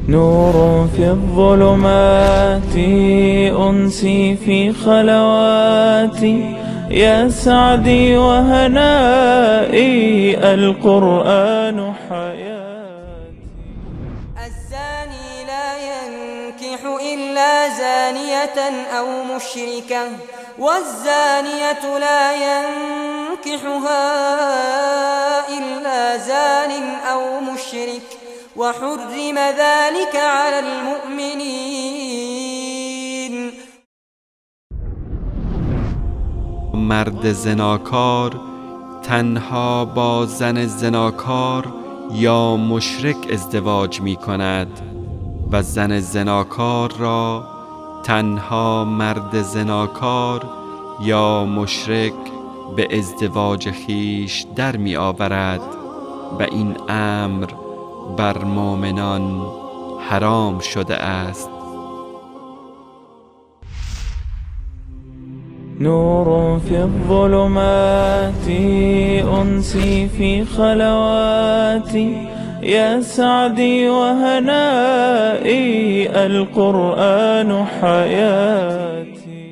نور في الظلمات، أنسي في خلواتي، يا سعدي وهنائي، القرآن حياتي. الزاني لا ينكح إلا زانية أو مشركة، والزانية لا ينكحها إلا زان أو مشرك، وحرم ذلك على المؤمنين. مرد زناکار تنها با زن زناکار یا مشرک ازدواج می کند و زن زناکار را تنها مرد زناکار یا مشرک به ازدواج خویش در می آورد و این امر بر مؤمنان حرام شده است. نور في الظلمات، أنسي في خلواتي، يا سعدي وهنائي، القرآن حياتي.